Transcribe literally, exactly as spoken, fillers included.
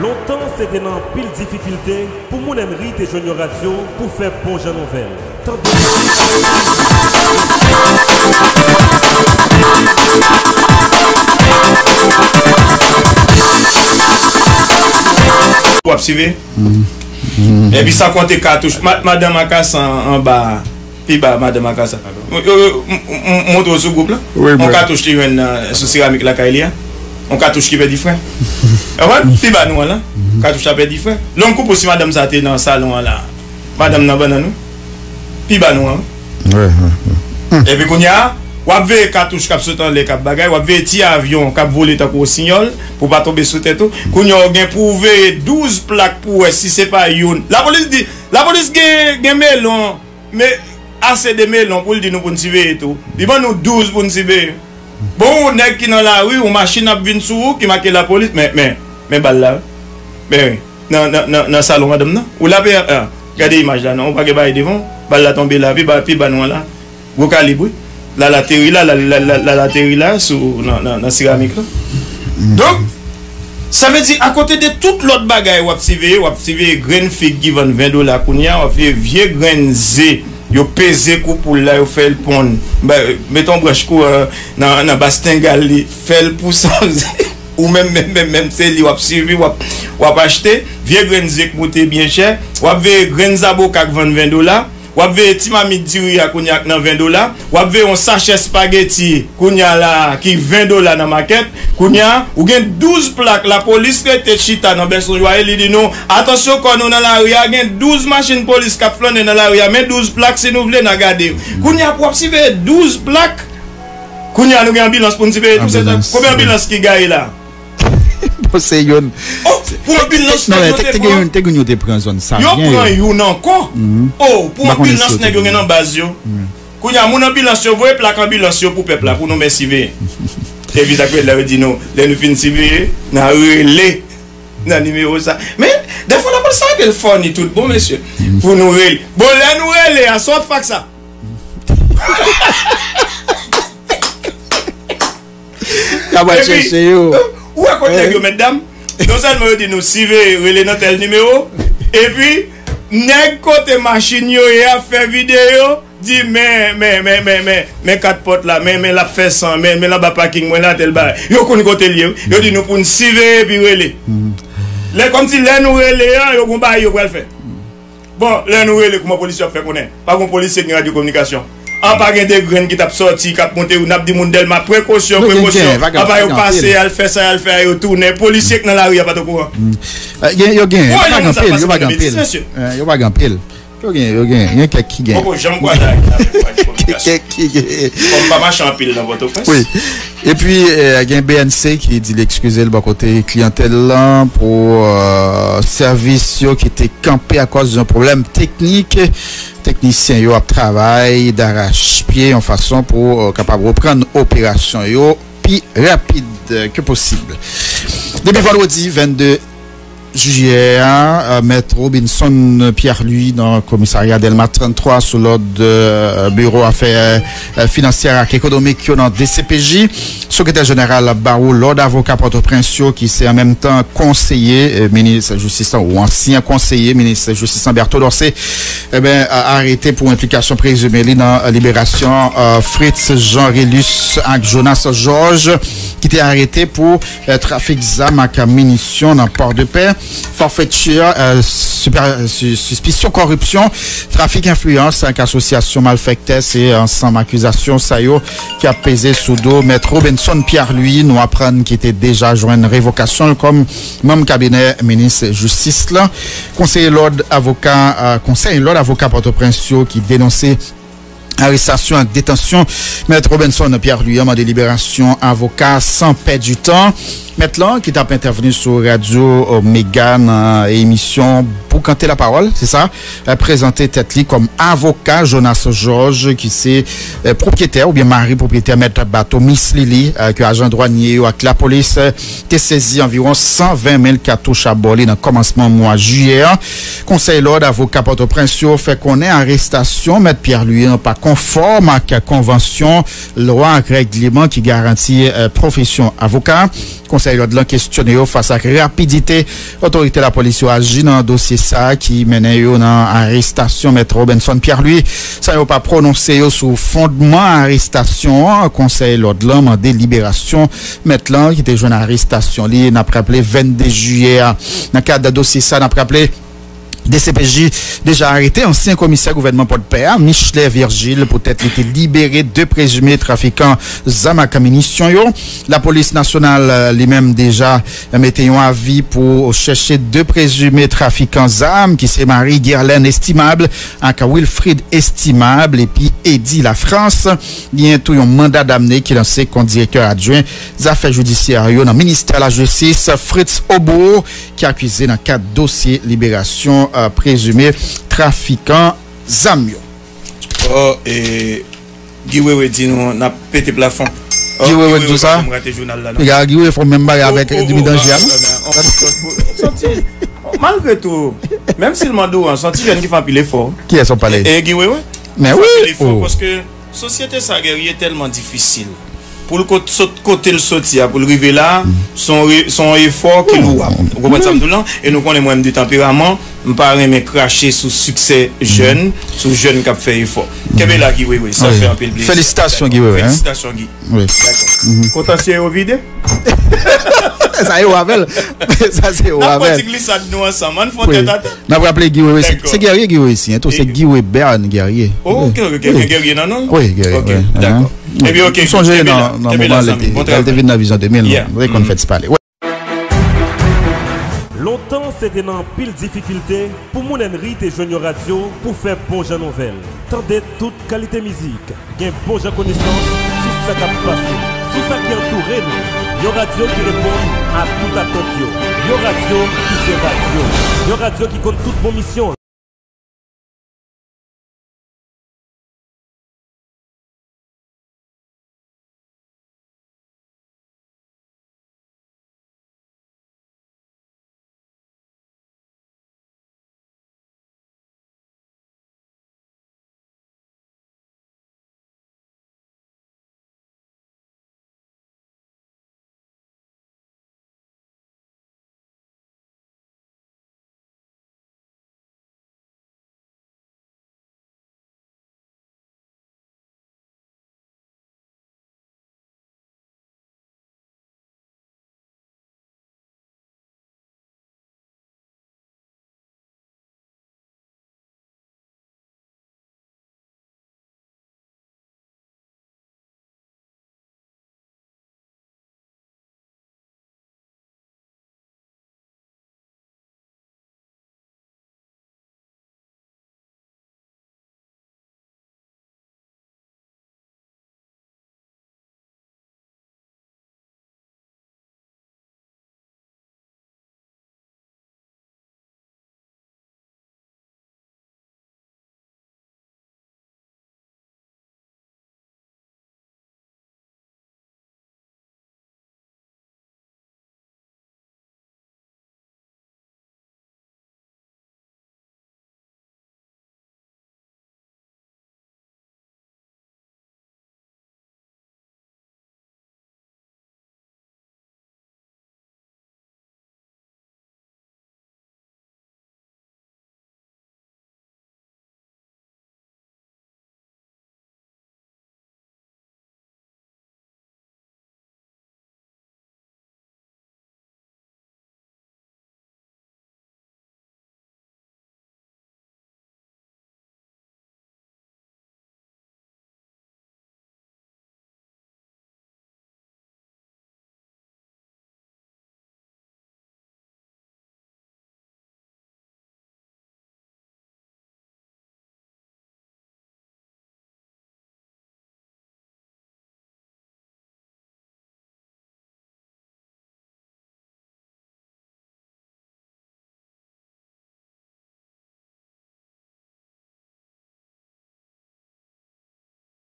Lontan, se te nan anpil difikilte pou moun Ènri te jwenn yon radyo pou fè bon jan nouvèl. Tande. W ap siveye? Epi san konte katouch. Ma-, madan Makasa an, anba a. Pi ba, madan Makasa. Yo, yo, m-, m-, m-, montre w sou gwoup la. Wi, yon katouch li jwenn nan, sou seramik lakay li a. Yon katouch ki pèdi fren. Ou konprann? Pi ba nou an la. Katouch la pèdi fren. Lè w koupe si madanm sa te nan salon an la. Madanm nan bannann, wi. Pi ba nou an, wi. Wi, wi, wi. Epi kounye a, w ap veye katouch k ap sot anlè, k ap bagay, w ap veye ti avyon k ap vole tankou wosinyòl, pou w pa tonbe sou tèt ou. Kounye a, w gen pou w veye douz plak pou w wè si se pa youn. Lapolis di, lapolis gen, gen melon, men ase de melon pou l di nou pou n siveye tou. Li ban nou douz pou n siveye. Bon, yon nèg ki nan lari, yon machin ap vin sou ou, ki make lapolis, men, men, men bal la, wi. Men wi. Nan, nan, nan, nan salon madanm nan. Ou la pe, ah, gade imaj la, non, ou pa gen bagay devan w. Bal la tonbe la, pi ba, pi ba nou an la. Gwo kalib, wi. La, l ateri la, la, la, la, la, l ateri la, sou, nan, nan, nan seramik la. Donk, sa vle di, akote de tout lòt bagay w ap siveye, w ap siveye grenn fig ki vann ven dola kounye a, w ap veye vye grenn ze, yo peze kou poul la, yo fè l ponn. Ba, mete yon branch kou, euh, nan, nan bas tengal li, fè l pouse yon ze. Ou menm, menm, menm, menm, se li w ap swivi, w ap, w ap achte. Vye grenn ze k moute byen chè. W ap veye grenn zaboka k vann ven dola. W ap veye ti mamit diri a kounye a k nan ven dola. W ap veye yon sachè espageti kounye a la a ki ven dola nan makèt. Kounye a, ou gen douz plak lapolis rete chita nan Bèson Jwaye, li di nou, "Atansyon kò nou nan lari a, gen douz machin polis k ap flannen nan lari a, men douz plak si nou vle n a gade yo." Kounye a, pou w ap siveye douz plak, kounye a, nou gen anbilans pou n siveye tou, se sa? Konbyen anbilans ki gaye la? Bon, se youn. Oh, pou anbilans nèg yo te pran. Te gen youn, te gen youn yo te pran zòn sa. Yo pran youn ankò. Oh, pou anbilans nèg yo gen nan baz yo. Kounye a, moun anbilans yo voye plak anbilans yo pou pèp la, pou nou men siveye. Epi sa k fèt la, yo di nou, lè nou fin siveye, n a rele nan nimewo sa. Men, dèfwa lapolis sa rele funny tout bon, mesye. Pou nou rele. Bon, lè nou rele a, sa w ap fè ak sa? Y ap al chèche yo. Ou wè kot nèg yo, mètdam? Non sèlman yo di nou siveye, rele nan tèl nimewo, epi nèg kote machin yo ye ap fè videyo, di, "Men, men, men, men, men, men kat pòt la, men, men l ap fè san, men, men l anba paking mwen la, tèl bagay." Yo konn kote l ye, wi. Yo di nou pou n siveye epi rele. Lè, kòmsi lè nou rele an, yo gon bagay yo pral fè. Bon, lè nou rele, kòman polis yo ap fè konnen? Pa gon polisye ki gen radyo kominikasyon. An pa gen de grenn ki t ap sòti, k ap monte, n ap di moun Dèlma, prekosyon, prekosyon. An pa yo pase, y al fè sa, y al fè a, yo tounen. Polisye k nan lari a pa t okouran. Yo gen, yo pa gen anpil, yo pa gen anpil. Yo pa gen anpil. Yo gen, yo gen, gen kèk ki gen. Poko janm kwaze avèk radyo kominikasyon. Kèk ki gen. Kòm m pa mache anpil nan Pòtoprens. Wi. Epi, eh, gen B N C ki di l ekskize l bò kote kliyantèl lan pou, eh, sèvis yo ki te kanpe akòz yon pwoblèm teknik. Teknisyen yo ap travay darachpye yon fason pou, eh, kapab reprann operasyon yo pi rapid ke posib. Depi vandredi vennde jiyè a, eh, Mèt Robinson Pierre Louis nan komisarya Dèlma trannntwa sou lòd, eh, Biwo Afè, eh, Finansyè ak Ekonomik yo nan D C P J, Sekretè Jeneral Bawo Lòd Avoka Pòtoprens yo ki se an menm tan konseye, eh, minis jistis lan ou ansyen konseye minis jistis lan Berto Dorcé, enben, a-, arete pou enplikasyon prezime li nan liberasyon, eh, Fritz Jean Relus ak Jonas Georges ki te arete pou eh, trafik zam ak minisyon nan Pòdepè, forfaiture, eh, super-, su-, sispisyon kòripsyon, trafik enfliyans ak asosyasyon malfektè, se ansanm akizasyon sa yo ki ap peze sou do Mèt Robinson Pierre Louis, nou aprann ki te deja jwenn revokasyon l kòm manm kabinè minis jistis lan. Konseye lòd avoka, eh, konsèy lòd avoka Pòtoprens yo ki denonse arestasyon ak detansyon Mèt Robinson Pierre Louis an mande liberasyon avoka san pèdi tan. Mèt lan, ki t ap entèvni sou radyo Mega nan emisyon Boukante Lapawòl, se sa, eh, prezante tèt li kòm avoka Jonas Georges, ki se, eh, pwopyetè oubyen mari pwopyetè mèt bato Miss Lily, eh, ke ajan dwanye yo ak lapolis, eh, te sezi anviwon san ven mil katouch a bò li nan kòmansman mwa jiyè an. Konsèy lòd avoka Pòtoprens yo fè konnen arestasyon Mèt Pierre Louis an pa konfòm ak konvansyon, lwa ak règleman ki garanti, eh, pwofesyon avoka. Konsèy lòd lan kesyone yo fas ak rapidite otorite lapolis yo aji nan dosye sa a ki mennen yo nan arestasyon Mèt Robenson Pierre Louis, san yo pa pwononse yo sou fondman arestasyon an. Konsèy lòd lan mande liberasyon mèt lan ki te jwenn arestasyon li, n ap raple, vennde jiyè a. Nan kad dosye sa, n ap raple, D C P J deja arete ansyen komisè gouvènman Pòdpè a, Michelet Virgile, poutèt li te libere de prezime trafikan zam ak minisyon yo. Lapolis nasyonal, euh, li menm deja mete yon avi pou chèche de prezime trafikan zam, ki se Marie Guerlaine Estimable ak Wilfrid Estimable, epi Eddy Lafrance. Genyen tou yon manda damne ki lanse kont direktè adjwen zafè jidisyè yo nan ministè lajistis, Fritz Aubourg, ki akize nan kad dosye liberasyon, euh, prezime trafikan zam yo. Oh, e, Guy Wewe di nou n ap pete plafon. Oh, Guy Wewe di sa? Guy Wewe pa janm rate jounal la, non. Piga Guy Wewe fè menm bagay avèk Dimi Danje a, non? Santi, malgre tou, menm si l mande w an, santi jèn ki fè anpil efò. Kiyès w ap pale? E, e Guy Wewe. Men wi, fè anpil efò, paske sosyete sa, Guerrier, tèlman difisil. Pou l kot-, sot kote l soti a, pou l rive la, se yon re-, se yon efò ki lwab. Ou konprann sa m di w lan? E nou konnen mwen m de tanperaman, m pa renmen krache sou siksè jèn, sou jèn k ap fè efò. Kenbe la, Guy Wewe, sa fè anpil plezi. Felisitasyon, Guy Wewe, hein? Felisitasyon, Guy. Wi. Dakò. Kontansye yo vide? Sa yo avè l. Sa se yo avè l. N ap pran ti glisad nou ansanm. Ann fè yon tèt a tèt. N ap raple Guy Wewe, se, se Guerrier Guy Wewe isi, hein, tou, se Guy Wewe Bern Guerrier. Oh, ok, ok, ok, Guerrier nan non l? Wi, Guerrier, wi. Ok, dakò. Ebyen, ok, kenbe la, kenbe la, zanmi. Bon travay. Lè l te vin nan Vizyon de mil, nou te konn fè ti pale. Lontan, se te nan anpil difikilte pou moun Henry te jwenn yon radyo pou fè bon jan nouvèl. Tande tout kalite mizik, gen bon jan konesans sou sa k ap pase, sou sa ki antoure nou. Yon radyo ki reponn a tout atant yo. Yon radyo ki se radyo. Yon radyo ki konn tout bon misyon.